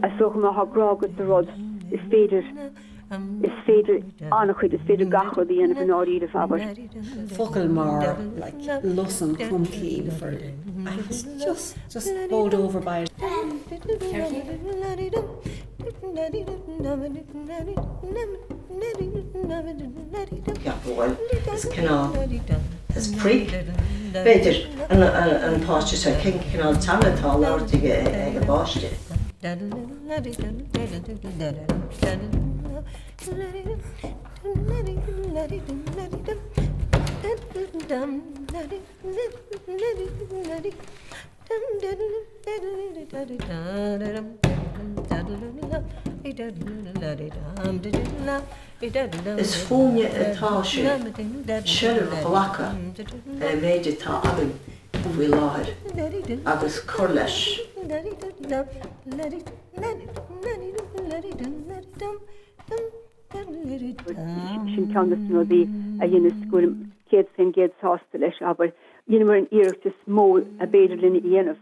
Is dócha má tá grá agat do rud, is féidir, is féidir an-chuid, is féidir gach rud a dhéanamh i ndáiríribh, abair. Focail mar like lus an chromchinn for I was just, just bowled over by it. Ceapaim is cineál, is freak, b'fhéidir, an páiste seo, cén cineál teanga atá á labhairt ag an bpáiste? Is fúinne atá sé seilbh a ghlacadh ar an méid atá againn faoi láthair agus cur leis. Sin ceann de na rudaí a dheineas go bhfuilim 100% sásta leis, abair. Dheineamar an iarracht is mó ab fhéidir linn a dhéanamh.